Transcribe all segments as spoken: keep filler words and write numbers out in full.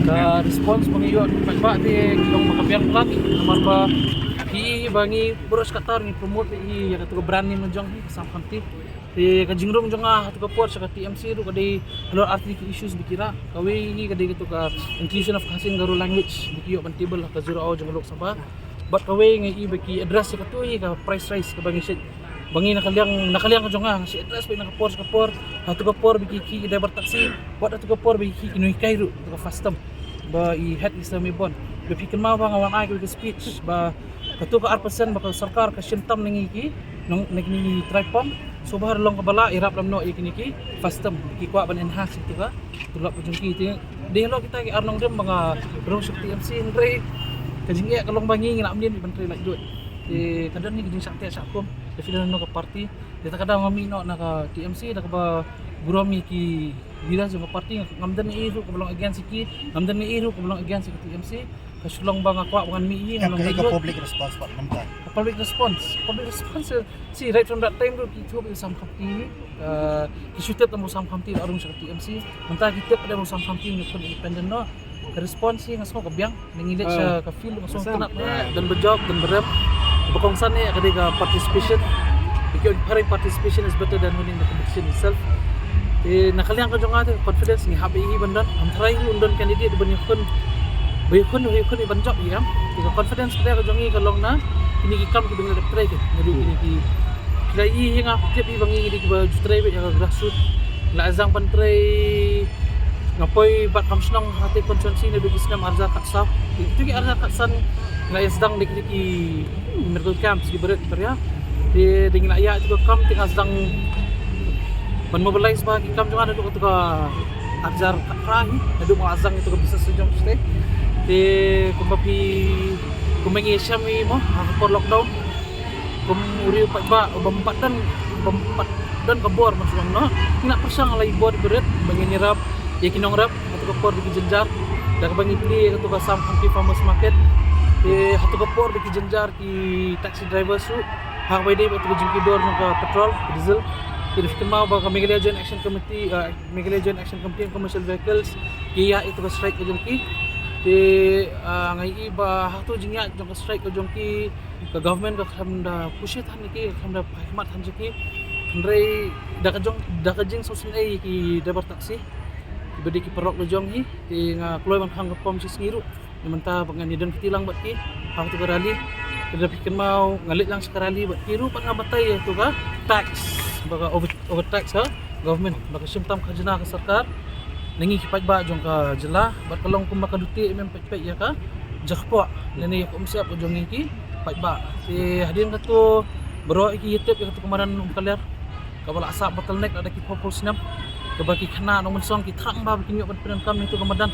Ka response ba ngi ïoh na ki paidbah te ki long ba ka biang palat, namar ba phi i ba ngi baroh shi katta ngi promote ïa katu ka brand name jong phi, Sam Khamti. Te ka jingrung jong nga ha katu ka por sha ka T M C ruh ka dei halor artylli ki issues ba ki rah. Kawei hi ka dei katu ka inclusion of Khasi and Garo language ba ki ïoh ban table ha ka zero hour jong ka Lok Sabha. Bad kawei nga i ba ki address ïa katu hi ka price rise kaba ngi shait, ba ngi na ka liang, na ka liang ka jong nga nga shait address ba na ka por sha ka por, ha katu ka por ba ki khih ki driver taxi, bad ha katu ka por ba ki khih ki nonghikai ruh, katu ka FASTOM. Ba i Head Mister Mebon, ba phi kynmaw ba nga wan ai kawei ka speech ba katu ka ar percent ba ka sorkar ka shim tam na ngi ki nong, na ngi ki trai pong. So ba har long kaba lah i rap lam noh ïa kine ki FASTOM, ki kwah ban enhance ïa katu ka tulop ka jong ki. Te dei halor kita ki ar nongrim ba nga rung sha ka T M C, hynrei ka jingeh ka long ba ngi ngi la mynnin ban trei laitluid. Te ka don hi ka jingshah teh shah kum da phi don na ka party. Te ta ka daw nga mih noh na ka T M C da kaba burom ïa ki leaders jong ka party, ngam don ei ruh kaba long against ïa ki, ngam don ei ruh kaba long against ïa ka T M C. Ka shu long ba nga kwah ba ngan mih hi, nga long ka public response pat mynta. Ka public response, public response, eh, see, right from that time ruh ki thup ïa u Sam Khamti hi. Eh, ki shu tip tang ba u Sam Khamti la rung sha ka T M C. Mynta ki tip ba u Sam Khamti u khun independent noh. Ka response hi nga sngew ka biang. Ngi leit sha ka field nga sngew ka tnat, don ba jop, don ba rem. Ba kongsan ne ka dei ka participation. Because participation is better than winning the competition itself. Te na ka liang ka jong nga te confidence ngi hap ïa hi ban don. Ngam tharai hi un don candidate ban ïakhun, ba ïakhun, ba ïakhun ban jop ïa. Te ka confidence ka jong ngi ka long na kine ki kam kiba ngi la dep trei ki, naduh kine ki, ki la ïohi ïa nga, tip hi ba ngi dei kiba ju trei beit ïa ka grassroots. La ïa sdang ban trei, nga poi bad kam shnong ha te constituency naduh ki snem ar hajar khatsaw. Te kito ki ar hajar khatsan nga ïa sdang da kine ki miracle camps kiba rit kiba ria. Te dei ngi la ïa ïa kito ki kam te nga sdang ban mobilize ba ki kam jong nga naduh kito ki ar hajar khatphra hi, naduh ba nga la sdang ïa kito ki business jong state. Te kumba phi, kumba ngi ïa shem hi mo ha ka por lockdown, kum u riew paidbah uba ym pat don, uba ym pat don ka bor ban shu ong noh. Ngi la pyrshang la i bor iba rit ba ngin ïarap ïa ki nongrep ha katu ka por da ki jynjar, da kaba ngi plie ïa katu ka Sam Khamti Farmers Market. Te ha katu ka por da ki jynjar ki taxi drivers ruh, ha kaba ïadei bad katu ka jingkit dor jong ka petrol, ka diesel. Te da phi kynmaw ba ka Meghalaya Joint Action Committee, eh, Meghalaya Joint Action Committee on Commercial Vehicles ki ïa ïa katu ka strike ka jong ki. Te, eh, nga i ba ha katu jingïa jong ka strike ka jong ki, ka government ka khlem da pushe than ïa ki, ka khlem da pynkhmat than ïa ki. Hynrei da ka jong, da ka jingsngewsynei ïa ki driver taxi kiba dei ki paralok la jong hi, te nga kloi ban khang ka pom shi sngi ruh. Mynta ba ngan ïa don kti lang bad ki ha katu ka rally. Te da phi kynmaw nga leit lang sha ka rally bad ki ruh, bad nga batai ïa katu ka tax, ba ka over, overtax ka government, ba ka shim tam khajna ka sorkar na ngi ki paidbah jong ka jylla, bad ka long kumba ka dute mem peit peit ïa ka jakpoh lane ïa ka umsyep ka jong ngi ki paidbah. Te hadien katu baroh ïa ki ïa tip ïa katu ka madan Umkaliar kaba la sah bottleneck lada ki phew phew snem, kaba ki khynnah Nongmynsong ki thrang ba kin ïoh ban pyndonkam ïa katu ka madan.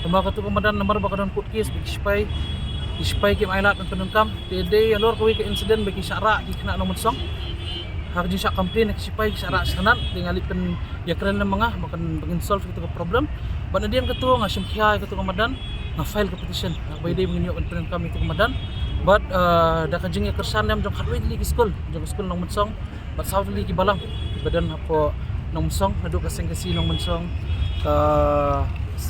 Tangba katu ka madan namar ba ka don court case ba ki sipai, ki sipai kim ailad ban pyndonkam. Te dei halor kawei ka incident ba ki shah rah ki khynnah Nongmynsong. Ha ka jingshah complain ki sipai ki shah rah shanat, te nga leit pyn ïakren lem ma nga ba kan, ba ngin solve katu ka problem. Bad nadien katu nga shim khia ïa katu ka madan, nga file ka petition, nga ba ïadei ba ngin ïoh ban pyndonkam ïa katu ka madan. Bad, eh, da ka jingïakyrshan lem jong khatwei tylli ki skul, jong ka skul Nongmynsong bad saw tylli ki balang ba don hapoh Nongmynsong, naduh ka Seng Khasi Nongmynsong, ka,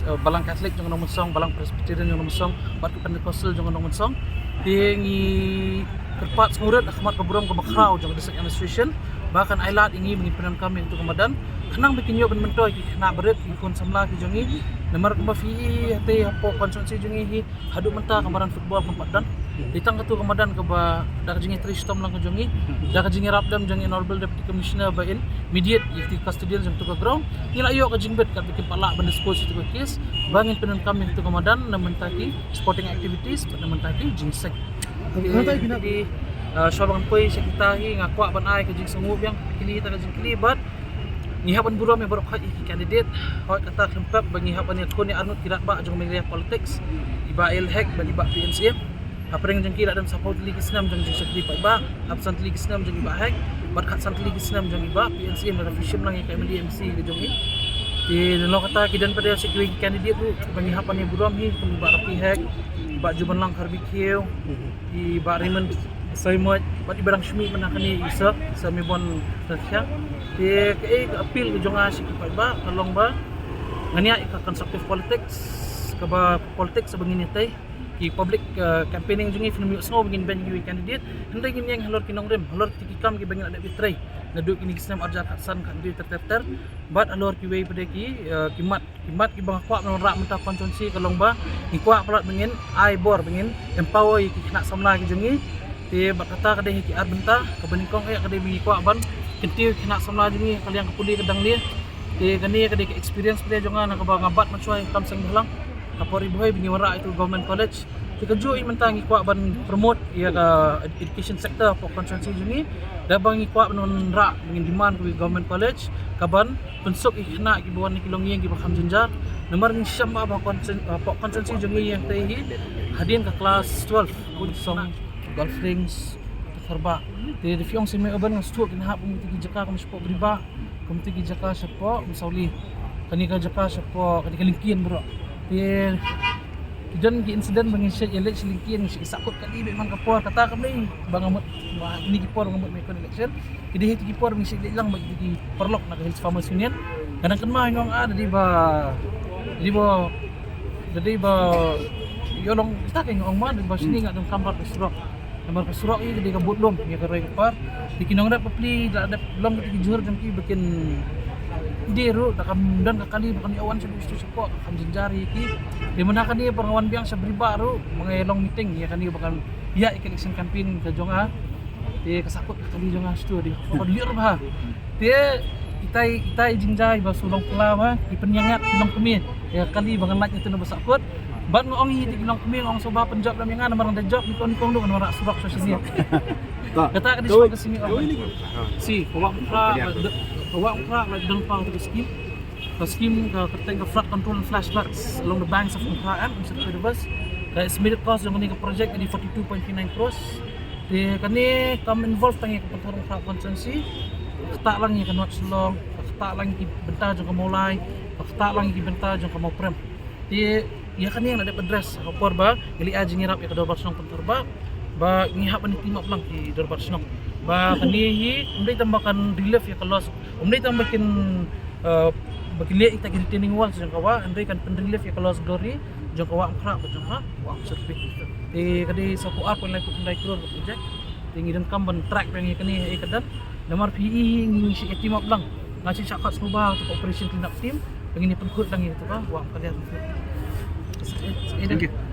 eh, balang Catholic jong Nongmynsong, balang Presbyterian jong Nongmynsong, bad ka Pentecostal jong Nongmynsong. Te ngi kyrpad sngewrit ha khmat ka burom kaba khraw jong ka District Administration ba kan ailad ïa ngi ba ngin pyndonkam ïa katu ka madan, khnang ba kin ïoh ban myntoi ki khynnah barit, ki khun samla ki jong ngi. Namar kumba phi i hangtei hapoh constituency jong ngi hi, haduh mynta ka madan football kam pat don. Dei tang katu ka madan kaba da ka jingïatrei shitom lang ka jong ngi, da ka jingïarap lem jong ngi Honorable Deputy Commissioner ba in immediate ïa katu ka custodial jong katu ka ground, ngi la ïoh ka jingbit katba kim pat lah ban dispose ïa katu ka case, ba ngin pyndonkam ïa katu ka madan na bynta ki sporting activities bad na bynta ki jingïaseng. Te, te, ah, shuwa ba ngan poi sha kita hi nga kwah ban ai ka jingsngewnguh biang, kylli ta ka jingkylli bad ngi hap ban burom ïa baroh khoit ïa ki candidate. Hooid, kata khlem pep ba ngi hap ban ïakhun ïa arngut ki rangbah jong Meghalaya politics, i Bah A L Hek bad i Bah P N C M. Hapdeng jong ki la don saphew tylli ki snem jong jingshakri paidbah, arphew san tylli ki snem jong i Bah Hek bad khatsan tylli ki snem jong i Bah P N C M, lada phi shim lang ïa ka M L A M C ka jong i. Te nalor kata ki don pat de sa kiwei ki candidate ruh ba ngi hap ban ïaburom hi, kum i Bah Rafi Hek, i Bah Jubanlang Kharbikiew, i Bah Raymond Saimoj, bad i Bah Rangshmi mynta kane i Sir, Sir Mebon Rangkhia. Te kaei ka appeal ka jong nga sha ki paidbah ka long ba ngan ïa ïa ka constructive politics, kaba politics ba ngin ïa tei, ki public, eh, campaigning jong ngi phin ym ïohsngew ba ngin ban ïa kiwei candidate. Hynrei ngin ïeng halor ki nongrim, halor ki kam kiba ngin la dep ïa trei naduh kine ki snem arhajar khatsan, khathynriew ter ter ter. Bad halor kiwei pat de ki, eh, ki mat, ki mat kiba nga kwah ban wanrah mynta constituency ka long ba ngi kwah palat ba ngin ai bor, ba ngin empower ïa ki khynnah samla ki jong ngi. Te bad kata ka dei ha ki ar bynta, kaba nyngkong eh ka dei ba ngi kwah ban kyntiew ïa ki khynnah samla jong ngi ha ka liang ka pule ka dang lieh. Te kane ka dei ka experience pat de jong nga na kaba nga bat mynshuwa ha kam seng bhalang, ha Port Ri Bhoi, ba ngi wanrah ïa uto u government college. Te kajuh hi mynta ngi kwah ban promote ïa ka education sector hapoh constituency jong ngi, da ba ngi kwah ban wanrah, ba ngin demand ïa u government college kaban pynsuk ïa ki khynnah kiba wan na ki longïing kiba kham jynjar. Namar ngi shem ba hapoh constituen-, hapoh constituency jong ngi ïa kata hi, hadien ka class twelve, Bunsong, Gulf Range, Patharbah. Te da phi ong sien mei Urban, nga sngewthuh kin hap kum kito ki jaka kum shapoh Breabah, kum kito ki jaka shapoh Umsawli, kane ka jaka shapoh, kane ka Lyngkien baroh. Te ki don ki incident ba ngi shait ïaleit sha Lyngkien, ngi shait sahkut kali beit man ka por. Kata kam dei ba nga mut, ba kine ki por ba nga mut mei kon election, ki dei hi kito ki por ba ngi shait leit lang bad kito ki paralok na ka Hills Farmers Union. Nga dang kynmaw, nga ong, ah, da dei ba, da dei ba, da dei ba ïoh long kata, ka nga ong, ma, da dei ba shane nga donkam bad ka surok. Namar ka surok hi ka dei ka bud lum ïa ka roi ka par. Te ki nongrep bapli da dep long kito ki jhur jong ki ba kin die ruh, da kam don ka kali ba kan ïoh wan shaduh shaduh shapoh, ka kham jynjar ïa ki. Te mynta kane ba nga wan biang sha Breabah ruh, ba nga ïa long meeting ïa kane ba kan ïa election campaign ka jong nga. Te ka sahkut ka kali jong nga shato, dei ka por lyiur bha. Te itai, itai jingjia ba shu long pla bha, ki pynïangat ki longkmie ïa ka kali ba ngan lait ïa uto uba sahkut. Bad nga ong ïa kito ki longkmie, nga ong sngewbha pynjop lem ïa nga, namar nga da jop nyngkong nyngkong ruh ngan wanrah surok sha shane. Kata ka dei shuwa ka sngi. Si, ka Wah Umkhrah, ka Wah Umkhrah la don pat ka skim. Ka skim ka kyrteng ka Flood Control and Flash Floods along the banks of Umkhrah and Umsawthuh rivers. Ka estimated cost jong kane ka project ka dei forty-two point three nine crores. Te kane kam involve tang ïa ka Pynthor Umkhrah constituency, ka ktah lang ïa ka North Shillong, ka ktah lang ïa ki bynta jong ka Mawlai, ka ktah lang ïa ki bynta jong ka Mawprem. Te ïa kane nga la dep address ha ka por ba ngi leit ai jingïarap ïa ka Dorbar Shnong Pynthor ba, ba ngi hap ban team up lang ki Dorbar Shnong. Ba kane hi ym dei tang ba kan relieve ïa ka loss, ym dei tang ba kin, eh, ba kin leh ïa kita ki retaining walls jong ka wah, hynrei kan pynrelieve ïa ka lost glory jong ka Wah Umkhrah bad jong ka Wah Umsyrpit. Te ka dei saphew ar point lai phew khyndai klur ka project. Te ngi donkam ban track biang ïa kane ha ka dang. Namar phi i hi ngi shait team up lang. Nga shait shah khot sngewbha ïa ka operation clean up team. Ba ngin ïa pynkhuid lang ïa ka Wah Umkaliar. Thank you.